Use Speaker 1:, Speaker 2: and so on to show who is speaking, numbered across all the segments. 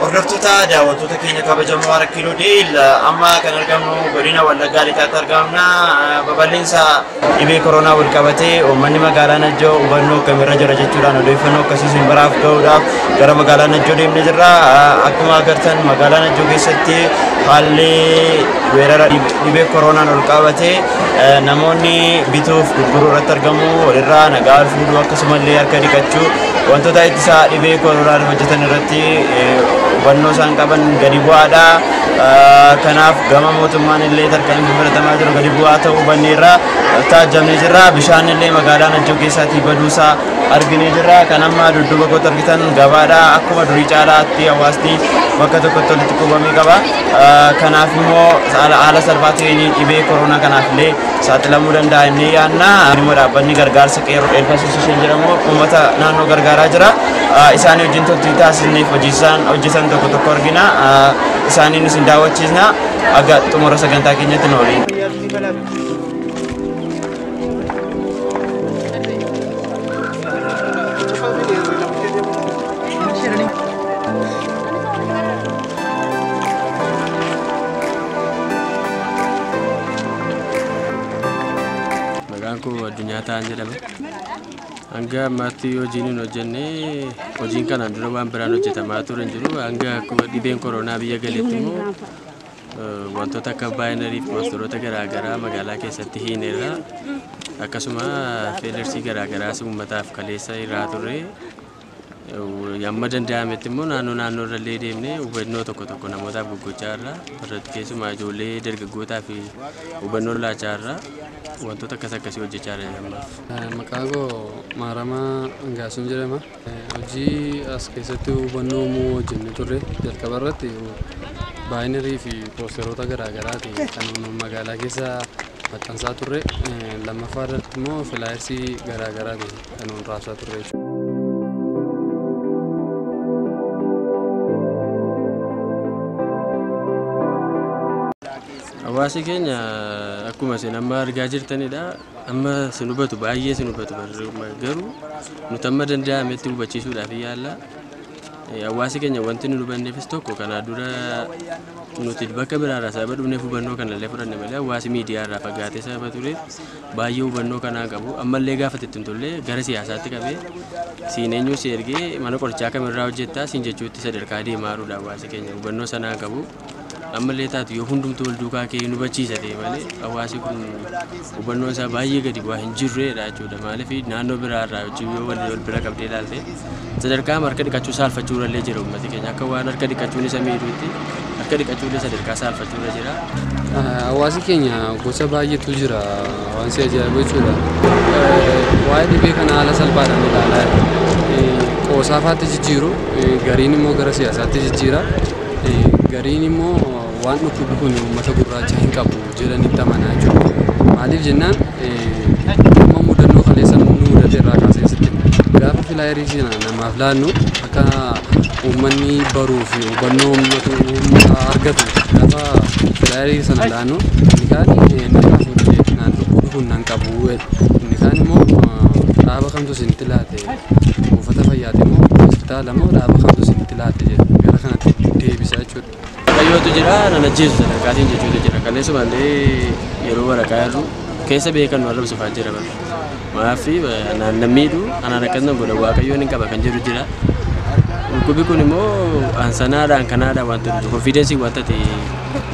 Speaker 1: Hordoftoota daawwattoota keenya kabajamoo Arat Kiiloo Deel amma kan argamnu godina Wallaggaa Lixaatti argamna. Babal'insa dhibee koronaa wal qabatee uummanni magaalaa Najjoo hubannoo akkamirra jira jechuudhaan odeeffannoo akkasii isin biraaf gahuudhaaf gara magaalaa Najjoo deemnee jirra. Akkuma agartan magaalaa Najjoo keessatti haalli weerara dhibee koronaan wal qabatee namoonni bituuf gurguruu irratti argamu. Walirraa nagaa wal fuudhuu akkasumallee harka dhiqachuu wantoota ittisaa dhibee koronaan hojjetan irratti hubannoo isaan qaban gadi bu'aadha. Kanaaf gama mootummaan illee tarkaanfii fudhatamaa jiru gadi bu'aa ta'uu hubanneerra taajjabnee jirra. Bishaan illee magaalaa Najjoo keessaatii baduusaa arginee jirra. Kan amma dudduuba kootti argitan gabaadha. Akkuma durii caalaatti hawaasni bakka tokkotti walitti qabamee qaba. Kanaaf immoo haala salphaa ta'een dhibee koronaa kanaaf illee saaxilamuu danda'a inni yaadna. Immoo dhaabbanni gargaarsa qeerroo Elfa Association jedhamu uummata naannoo gargaaraa jira. Isaanii wajjin turtii taasisneef hojii isaan hojjetan tokko tokko argina. Isaaniin isin daawwachiisna. Aga xumura sagantaa keenyatti nu waliin.
Speaker 2: Maqaan koo Addunyaa Ta'an jedhama. Hanga ammaatti hojiin hin hojjenne hojiin kanaan dura waan biraan hojjetamaa ture hin jiru. Hanga dhibeen koronaa biyya galeetti immoo wantoota akka baayinarii fi poosteroota garaagaraa magaalaa keessatti hiineerra. Akkasuma feelersii garaagaraas uummataaf kaleessa irraa turre. Amma danda'ametti immoo naannoo naannoo irra illee deemnee hubannoo tokko tokko namootaaf goggochaa irra irratti keessumaa ijoollee dargaggootaa fi hubannoo laachaa irra wantoota akkas akkasii hojjechaa jiran ammaaf.
Speaker 3: Maqaan koo Maaramaa Angaasuun jedhama. Hojii as keessatti hubannoo uumuu hojjennee turre jalqaba irratti baayinarii fi poosteroota garaagaraati kan magaalaa keessa maxxansaa turre. Lammaffaa irratti immoo filaayersii garaagaraati kan raabsaa turre jechuudha.
Speaker 2: Hawaasi keenya akkuma isin amma argaa jirtanidha. Amma isin hubatu baay'ee isin hubatu garuu nuti amma danda'ametti hubachiisuudhaaf yaalla. Hawaasi keenya wanti nu hubanneefis tokko kanaa dura nuti bakka biraarraa sababa dhufneef hubannoo kanallee fudhanne malee hawaasi miidiyaarraa fagaatee sababa tureef baay'ee hubannoo kanaa qabu. Ammallee gaafa itti hin tolle gara siyaasaatti qabee siin eenyu si ergee mana qorichaa kamirraa hojjettaa siin jechuutti sadarkaa deemaa jiruudha hawaasi keenya hubannoo sanaa qabu. Ammallee taatu yoo hundumtuu wal duukaa kee nu hubachiisa ta'e malee hawaasi kun hubannoon isaa baay'ee gadi bu'aa hin jirredha jechuudha. Maaliif naannoo biraarraa hojii yoo wal bira qabdee ilaalte sadarkaa harka dhiqachuu saalfachuu irrallee jira uummati keenya akka waan harka dhiqachuun isa miidhuutti harka dhiqachuu illee sadarkaa saalfachuu irra jira.
Speaker 3: Hawaasi keenya gosa baay'eetu jira waan si ajaa'ibu jechuudha. Waa'ee dhibee kana haala salphaadhaan ilaalaa jira. Qoosaafaatti jijjiiru gariin immoo gara siyaasaatti jijjiira. Gariin immoo waan dhukkubni kun uummata gurraacha hin qabu jedhanitti amanaa jechuudha. Maaliif jennaan dhimma mudannoo kaleessa nu mudate irraa kaasee sitti gaafa filaayerii sana namaaf laannu akka uummanni baruu fi hubannoo uummata argatu gaafa filaayerii sana laannu inni kaan narraa fuudhee naan dhukkubni kun nan qabu inni kaan immoo dhaaba kamtu isinitti laate buufata fayyaati immoo hospitaala immoo dhaaba kamtu isinitti laate jedhu gara kanatti deebisa jechuudha.
Speaker 2: Waaqayyootu jira nan ajjeesu sadarkaatiin jechuutu jira. Kaleessuma illee yeroo waraqaa jirru keessa beekan nu arrabsufaa jira bara. Maaf anaan nan miidhu anaan akkas nan godha waaqayyoon hin qaba kan jedhu jira. Dhukkubni kun immoo ansanaadhaan kanaadhaan wanta nuti konfiidensii wanta ta'e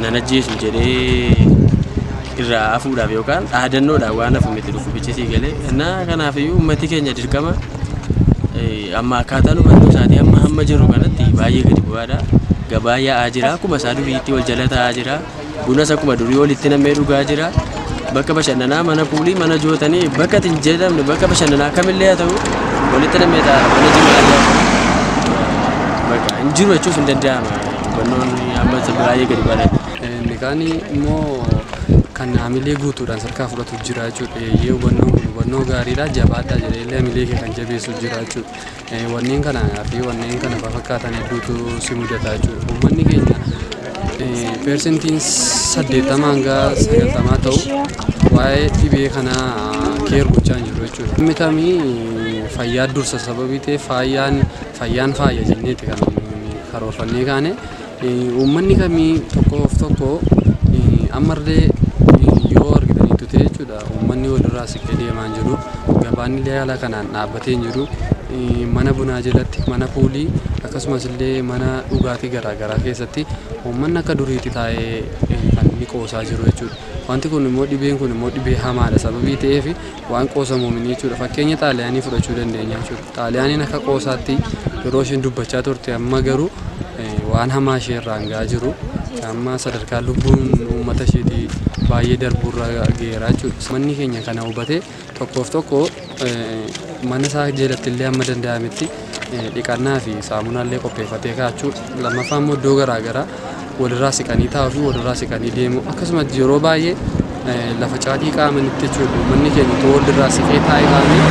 Speaker 2: nan ajjeesu jedhee irraa hafuudhaaf yookaan dhaadannoodhaan waan hafu miti dhukkubichi sii galee. Innaa kanaafiyyuu uummati keenya dirqama amma akkaataan hubannoo isaatii amma hamma jiru kanatti baay'ee gadi bu'aadha. Gabaa yaa'aa jira akkuma isaa duriitti wal jala taa'aa jira. Bunas akkuma durii walitti nam'ee dhugaa jira. Bakka bashannanaa mana puulii mana jootanii bakka hin jedhamne bakka bashannanaa kamillee haa ta'u walitti nam'ee taa'a mana jimaa illee bakka hin jiru jechuuf hin danda'ama. Hubannoon amma baay'ee gadi bu'aadha.
Speaker 3: Inni kaan immoo kan hamilee guutuudhaan sarkaa fudhatu jira jechuudha. Eeyyee hubannoon kun hubannoo gaariidha jabaadha jedhee illee hamilee kee kan jabeessu jira jechuudha. Wanneen kanaa fi wanneen kana fakkaatan hedduutu si mudata jechuudha. Uummanni keenya persentiin 80 hanga 90 ta'u waa'ee dhibee kanaa keer gochaa hin jiru jechuudha. Inni kamii fayyaa dursa sababii ta'eef fayyaan faaya jenneeti kan karoorfannee kaane. Uummanni kamii tokkoof tokko ammallee yoo argitaniitu ta'e jechuudha, uummanni walirraa siqee deemaa hin jiru. Gabaan illee haala kanaan dhaabbatee hin jiru. Mana bunaa jalatti, mana puulii, akkasumas illee mana dhugaatii garaagaraa keessatti uummanni akka duriitti taa'ee kan inni qoosaa jiru jechuudha. Wanti kun immoo, dhibeen kun immoo dhibee hamaadha sababii ta'eef waan qoosamuumini jechuudha. Fakkeenya Xaaliyaanii fudhachuu dandeenya jechuudha. Xaaliyaaniin akka qoosaatti yeroo isheen dubbachaa turte, amma garuu waan hamaa ishee irraan gahaa jiru. Amma sadarkaa lubbuun uummata isheetii baay'ee darbuurra gaheera jechuudha. Manni keenya kana hubatee tokkoof tokko mana isaa jalatti illee hamma danda'ametti dhiqannaa fi saamunaa illee qopheeffatee kaa'achuu. Lammaffaa immoo iddoo garaagaraa walirraa siqanii taa'uu fi walirraa siqanii deemuu, akkasumas yeroo baay'ee lafa caatii qaamanitti jechuudha, uummanni keenya otoo walirraa siqee taa'ee qaamee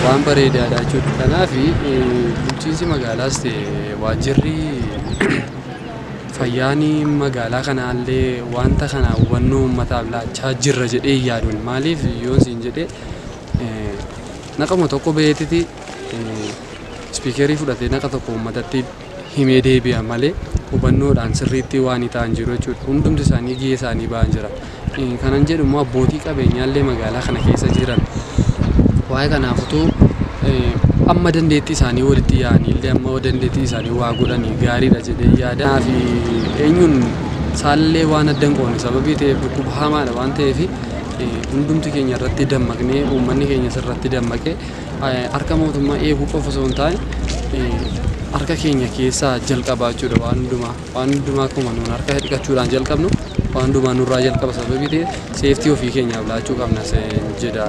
Speaker 3: waan bareedaadha jechuudha. Kanaaf bulchiinsi magaalaas ta'e waajjirri fayyaan magaalaa kanaallee wanta kana hubannoo uummataaf laachaa jirra jedhee yaaduun, maaliif yoon siin jedhee, naqama tokko beetiti speaker fudhatee naqa tokko uummatatti himee deebi'a malee hubannoodhaan sirriitti waan ta'an jiru jechuudha. Hundumti isaanii gahee isaanii ba'an jira. Kanan jedhu immoo abbootii qabeenyaallee magaalaa kana keessa jiran waa'ee kanaaf utuu amma dandeettii isaanii walitti yaa'anii illee amma dandeettii isaanii waa godhanii gaariidha jedhee yaada. Kanaaf eenyuun saallee waan adda hin qoodne sababii ta'eef, dhukkuba hamaadha waan ta'eef, hundumti keenya irratti dammaqnee, uummanni keenya irratti dammaqee, harka mootummaa eeguu qofa osoo hin taane harka keenya keessaa jalqabaa jechuudha waan hundumaa. Waan hundumaa akkuma nuun harka dhiqachuudhaan jalqabnu waan hundumaa nurraa jalqaba sababii ta'eef safety ofii keenyaaf laachuu qabna jedha.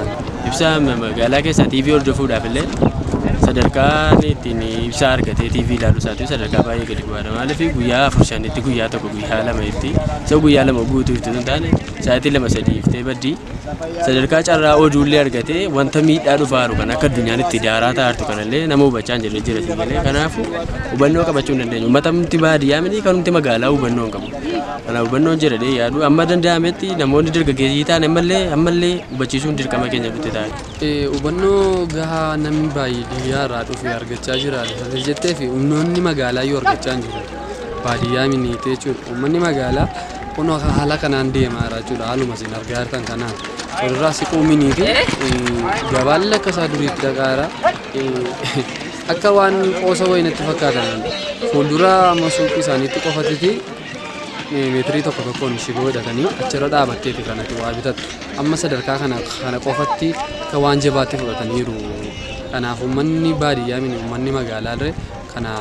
Speaker 2: Ibsaa magaalaa keessaa TV hordofuudhaaf illee sadarkaan ittiin ibsaa argatee TV ilaaluu isaatiif sadarkaa baay'ee gadi bu'aadha. Maaliif, guyyaa afur shanitti guyyaa tokko, guyyaa lama ifti. Isa guyyaa 2 guutuu ifti sun taane sa'aatii 2 3 iftee baddii. Sadarkaa carraa oduullee argatee wanta miidhaa dhufaaru kan akka addunyaan itti daaraa taartu kanallee nama hubachaa hin jirre jira si galee. Kanaafuu hubannoo qabachuu hin dandeenyu. Uummatamti baadiyyaa miti, kanumti magaalaa hubannoo hin qabu. Kanaaf hubannoon jira dee yaadu, amma danda'ametti namoonni dargaggeeyyii ta'an ammallee hubachiisuun dirqama keenya bitti ta'a.
Speaker 3: Hubannoo gahaa namni baadiyyaa irraa dhufe argachaa jira jettee fi humnoonni magaalaa iyyuu argachaa hin jiru. Baadiyyaa miniite jechuudha. Uummanni magaalaa kun haala kanaan deemaa jira jechuudha. Haaluma isin argaa jirtan kanaan. Walirraa siquu miniiti gabaan akka isaa duriitti dhaqaa jira. Akka waan qoosa wayinatti fakkaatan fuuldura suuqii isaaniitti qofatiti meetirii tokko tokkoon shiboo hidhatanii achirra dhaabatteeti kanatti waa bitatu. Amma sadarkaa kana qofatti akka waan jabaatti fudhataniiru. Kanaaf uummanni baadiyyaa mini uummanni magaalaa illee kana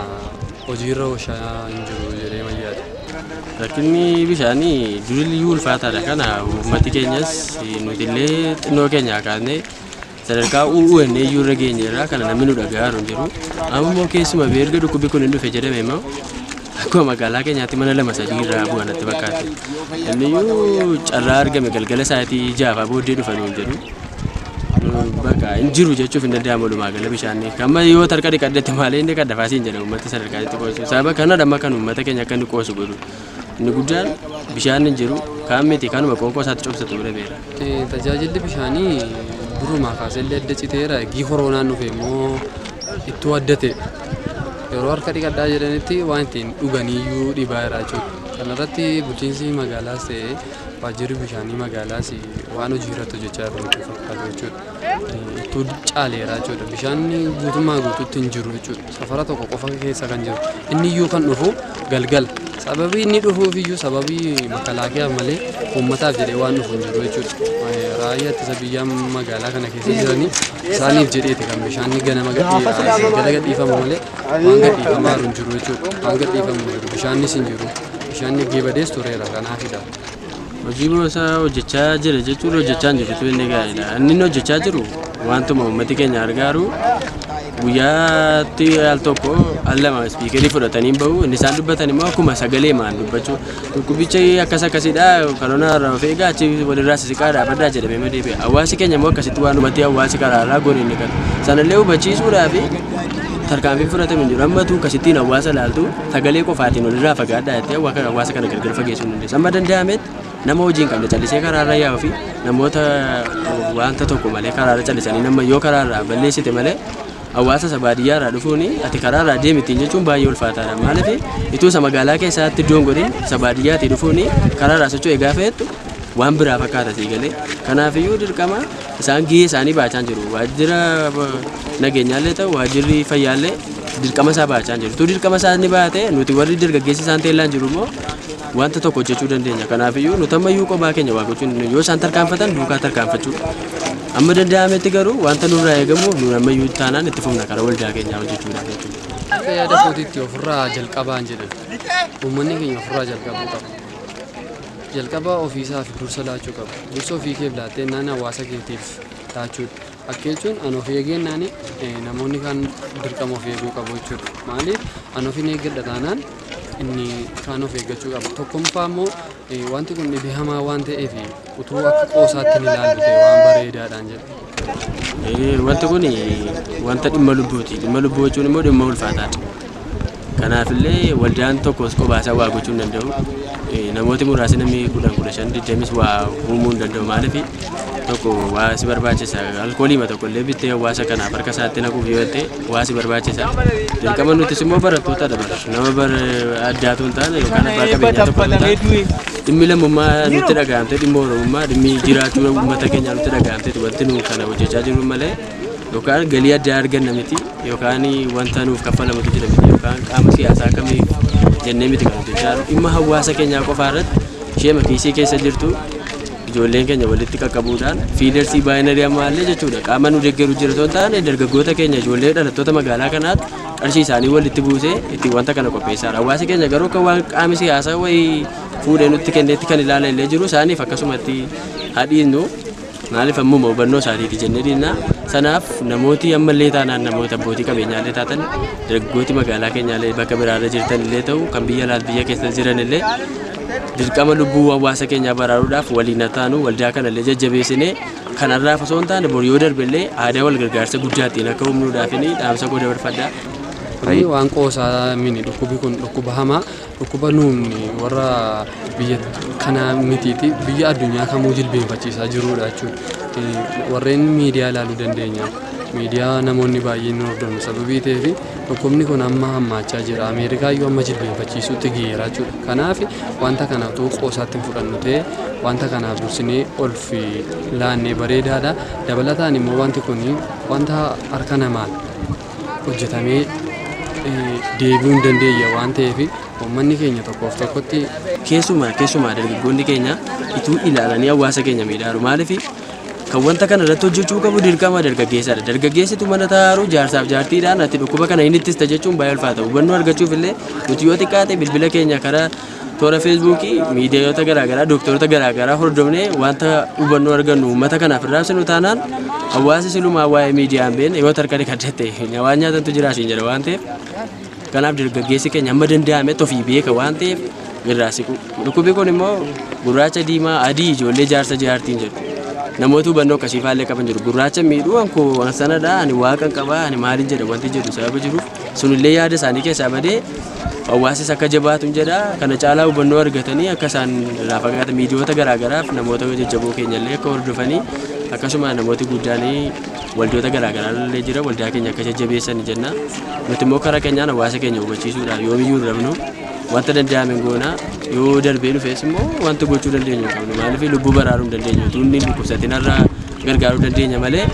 Speaker 3: hojiirra oolchaa hin jiru jedhee mayyaadha.
Speaker 2: Rakkinni bishaanii duriyyuu ulfaataadha. Kana uummati keenyas nuti illee xinnoo keenya kaasnee sadarkaa UUN iyyuu irra geenyeerra, kana namni nu dhaga'aa hin jiru. Amma immoo keessuma erga dhukkubbi kun hin dhufe jedhame immoo akkuma magaalaa keenyaatti mana lama sadii irraa bu'an natti fakkaate. Inni iyyuu carraa argame galgala sa'aatii 6 booddee dhufa nuun jedhu. Bakka hin jiru jechuuf hin danda'amu walumaa gala bishaan. Amma yoo tarka dhiqadhette malee inni qaddafaa siin jedha uummata sadarkaa itti qoosu. Sababa kanadha amma kan uummata keenya akka inni qoosu godhu. Inni guddaan bishaan hin jiru, kaan miti kanuma qoonqoo isaatti cobsatu bira beera.
Speaker 3: Tajaajilli bishaanii durumaa kaasee illee adda citeera. Eegii koronaan dhufe immoo ittoo adda ta'e. Yeroo harka dhiqadhaa jedhanitti waan ittiin dhuganiyyuu dhibaa jira jechuudha. Kanarratti bulchiinsi magaalaas ta'e waajjirri bishaanii magaalaas waan hojii irratti hojjechaa jiru nutti fakkaatu jechuudha. Ittuu caaleera jechuudha. Bishaan guutummaa guutuutti hin jiru jechuudha. Safara tokko qofa keessa kan jiru. Inni iyyuu kan dhufu galgala. Sababii inni dhufuuf iyyuu sababii makalaakiyaaf malee uummataaf jedhee waan dhufu hin jiru jechuudha. Raayyaa ittisa biyyaa magaalaa kana keessa jiranii isaaniif jedheeti kan bishaan ganama galgala gadhiifamu malee waan gadhiifamaa jiru hin jiru jechuudha. Waan gadhiifamu hin jiru. Bishaanis hin jiru. Bishaan geebadees tureera kanaafidha.
Speaker 2: Hojii isaa hojjechaa jira jechuun hojjechaa hin jiru inni gaariidha. Inni inni hojjechaa jiru wantuma uummati keenya argaaru guyyaatti al tokko al lama speaker fudhatanii bahu. Inni isaan dubbatan immoo akkuma sagalee maan dubbachuu, dhukkubicha akkas akkasidha, karoona irraa of eegaa, achi walirraa sisiqaa dhaabadhaa jedhamee ma deebi'a. Hawaasi keenya immoo akkasitti waan hubatee hawaasi karaarraa goone inni kan sanallee hubachiisuudhaa fi tarkaanfiin fudhatame hin jiru. Ammatu akkasittiin hawaasa ilaaltu sagalee qofaatiin walirraa fagaadhaa jettee hawaasa kana gargar fageessuu hin dandeessu. Amma danda'ametti nama hojii hin qabne callisee karaarra yaa'uu fi namoota wanta tokko malee karaarra callisanii nama yoo karaarraa balleessite malee Hawaasa isa baadiyyaarraa dhufuun ati karaarraa deemi ittiin jechuun baay'ee ulfaataadha. Maaliif ituu isa magaalaa keessaatti iddoon godhin isa baadiyyaatii dhufuun karaarraa socho'ee gaafa jettu waan biraa fakkaata sii galee. Kanaafiyyuu dirqama isaan gahee isaanii baachaa jiru. Waajjira nageenyaallee ta'u waajjirri fayyaallee dirqama isaa baachaa jiru. Utuu dirqama isaa inni baate nuti warri dargaggeessi isaan teellaan jiru immoo wanta tokko hojjechuu dandeenya. Kanaafiyyuu nuti ammayyuu kophaa keenya waa gochuu hin dandeenyu. Yoo isaan tarkaanfatan duukaa tarkaanfachuu. Amma danda'ametti garuu wanta nurraa eegamu nuti ammayyuu taanaan itti fufna karaa waldaa keenyaa hojjechuudhaaf jechuudha.
Speaker 3: Akka yaada kootiitti ofirraa jalqabaan jedhan uummanni keenya ofirraa jalqabuu qaba. Jalqaba ofiisaaf dursa laachuu qaba. Dursa ofii keef laattee naan hawaasa keetiif laachuudha. Akka jechuun an of eegeen naani namoonni kaan dirqama of eeguu qabu jechuudha. Maaliif an ofiin eeggadha taanaan inni kaan of eeggachuu qaba. Tokkoffaa immoo wanti kun dhibee hamaa waan ta'eef utuu akka qoosaatti hin ilaallu ta'e waan bareedaadhaan jedha.
Speaker 2: Wanti kun wanta dhimma lubbuuti. Dhimma lubbuu jechuun immoo dhimma ulfaataadha. Kanaafillee waldaan tokkos kophaa waa gochuu hin danda'u. Namooti muraasni namni 10, 15, 20 waa uumuu hin danda'u. Maaliif tokko waa si barbaachisa. Alkooliima tokko illee bittee hawaasa kanaaf harka isaatti naquuf yoo ta'e waa si barbaachisa. Dirqama nutis immoo barattootadha bara. Nama addaatu hin taane yookaan abbaa qabeenyaa tokko hin taane dhimmi lammummaa nutti dhaga'amte dhimma oromummaa dhimmi jiraachuu uummata keenyaa nutti dhaga'amte wanti nu kana hojjechaa jirru malee yookaan galii addaa arganna miti yookaan wanta nuuf kaffalamutu jira miti yookaan qaama siyaasaa kamiif jennee miti kan hojjechaa jirru. Dhimma hawaasa keenyaa qofaa irratti ishee makiisii keessa jirtu ijoolleen keenya walitti qaqqabuudhaan fiidarsii baayinarii ammaallee jechuudha qaama nu deeggaru jira osoo hin taane dargaggoota keenya ijoollee dhalattoota magaalaa kanaatti qarshii isaanii walitti buusee ittiin wanta kana qopheessaadha. Hawaasi keenya garuu akka waan qaami siyaasaa wayii fuudhee nutti kenneetti kan ilaalan illee jiru isaaniif akkasumatti hadhiisnu maaliif ammuma hubannoo isaaniiti jennee dhiisna. Sanaaf namooti ammallee taanaan namoota abbootii qabeenyaallee taatan dargaggooti magaalaa keenyaallee bakka biraarra jirtan illee ta'u kan biyya alaas biyya keessa jiran illee dirqama lubbuu hawaasa keenyaa baraaruudhaaf waliin taanu waldaa kanallee jajjabeessinee kanarraaf osoo hin taane bor yoo darbe illee aadaa wal gargaarsa guddaatiin akka uumnuudhaaf dhaamsa koo dabarfadha.
Speaker 3: Kuni waan qoosaa mini dhukkubi kun dhukkuba hamaa dhukkuba nuuni warra biyya kanaa mitiiti biyya addunyaa kamuu jilbeenfachiisaa jirudha jechuudha. Warreen miidiyaa ilaaluu dandeenya. Miidiyaa namoonni baay'een nu hordofnu sababii ta'eef dhukkubni kun amma hammaachaa jira. Ameerikaa iyyuu amma jilbeenfachiisuutti geera jechuudha. Kanaaf wanta kana utuu qoosaatti hin fudhannu ta'e wanta kanaaf dursinee ol fi laannee bareedaadha. Dabalataan immoo wanti kun wanta harka namaan hojjetamee deebi'uu hin dandeenye waan ta'eef uummanni keenya tokkoof tokkotti
Speaker 2: keessumaa dargaggoonni keenya ituu ilaalanii hawaasa keenya miidhaaru. Maaliif kan wanta kana irratti hojjechuu qabu dirqama dargaggeessaadha. Dargaggeessitu mana taa'aaru jaarsaaf jaartiidhaan ati dhukkuba kana hin ittista jechuun baay'ee ulfaata. Hubannoo argachuuf illee nuti yoo xiqqaate bilbila keenya karaa toora feesbuukii miidiyaayota garaagaraa dooktaroota garaagaraa hordofnee wanta hubannoo argannu uummata kanaaf raabsinu taanaan hawaasi silumaa waa'ee miidiyaa hin beekne yoo tarkanii kadhatte waan nyaatantu jira asiin jedha waan ta'eef kanaaf dargaggeessi keenya amma danda'ametti ofii beeka waan ta'eef irraa siqu. Dhukkubni kun immoo gurraacha diimaa adii ijoollee jaarsa jaartiin jedhu. Namoota hubannoo akkasii faallee qaban jiru. Gurraacha miidhuu ankoo waan sanadha ani waaqan qaba ani maaliin jedha wanti jedhu sababa jiruuf sunillee yaada isaanii keessaa badee hawaasis akka jabaatu jedha. Kana caalaa hubannoo argatanii akka isaan irraa fagaatan miidiyoota garaagaraaf namoota jajjaboo keenyallee akka hordofanii akkasuma namooti guddaanii waldoota garaagaraa illee jira waldaa keenya akka jajjabeessan jenna. Nuti immoo karaa keenyaan hawaasa keenya hubachiisuudhaaf yoomiyyuu hin rabnu wanta danda'ame goona yoo darbee dhufes immoo wanta gochuu dandeenyu qabnu. Maaliif lubbuu baraaruu hin dandeenyu utuu inni dhukkubsatin irraa gargaaruu dandeenya malee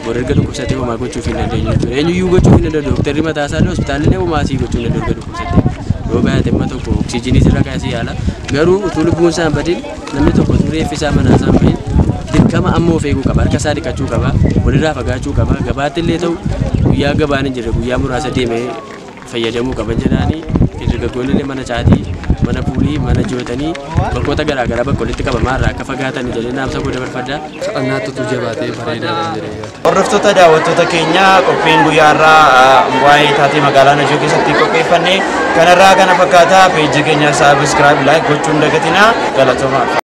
Speaker 2: bor erga dhukkubsatee homaa gochuuf hin dandeenyu jechuudha. Eenyuyyuu gochuuf hin danda'u. Dooktarri mataa isaa illee hospitaalli illee homaa asii gochuu hin danda'u erga dhukkubsatee. Yoo baay'ate immoo tokko oksijiinii sirra kaasee yaala. Garuu utuu lubbuun isaa hin badin namni tokko utuu reeffi isaa manaa isaa hin bahin dirqama amma of eeguu qaba. Harka isaa dhiqachuu qaba. Walirraa fagaachuu qaba. Gabaatti illee ta'u guyyaa gabaan hin jirre guyyaa muraasa deemee fayyadamuu qaba jedhaanii dargaggoonni illee mana caatii, mana puulii, mana jootanii bakkoota garaagaraa bakka walitti qabamaa irraa akka fagaatan jedhee dhaamsa koo dabarfadha.
Speaker 3: Kadhannaatti utuu jabaatee bareedaadha jedhee yaada.
Speaker 1: Hordoftoota daawwattoota keenyaa qophiin guyyaa irraa waa'ee taatee magaalaa Najjoo keessatti qopheeffanne kanarraa kana fakkaata. Peejii keenya saabskraayib laayik gochuun dagatinaa. Galatoomaa.